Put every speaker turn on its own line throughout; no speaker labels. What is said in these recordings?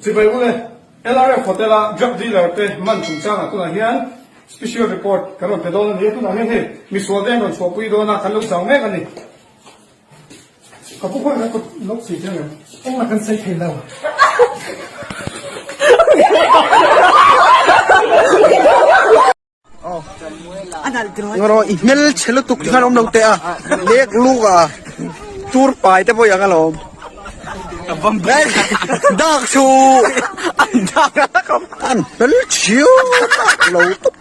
Chibai ule, LRF Hotel-a drug dealer te man chungchangah tunah hian special report kan rawn pe dawn a ni a, tunah hian hei misual te an rawn chhuahpui dawn a, kan lo chau mek a ni. Ka pu khawi kan kut lo chhui chiang em?
Engmah kan sawi thei lo.
Ngarawh i hmel chhe lutuk ti khan awm lo teh a lek luk a tur pai te pawh i ang alawm dak chu an hmel chhiu lo tawp.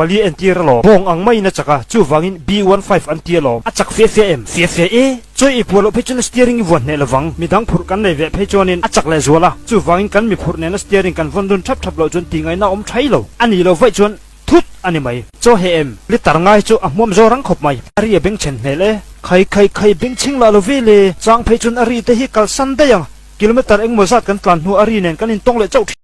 Pali entir alawm. Bawng ang maiin a chak a, chuvangin B one five an ti alawm. A chak fia fia em? Fia fia e! Chawi i puah loh phei chuan steering i vuan hneh lovang. Midang phurh kan nei veh phei chuanin a chak leh zual a, chuvangin kan mi phurh nena steering kan vawn dun thap thap loh chuan tihngaihna a awm thai lo. A nih loh vaih chuan thut a ni mai. Chaw heh em? Litar ngai chu a hmuam zaw rang khawp mai. A ri a bengchhen hmel e. Khai khai khai bengchheng lah lo ve le. Chang phei chuan a ri te hi kalsan daih ang. Kilometer engmaw zat kan tlan hnu a ri nen kan intawng leh chauh thin.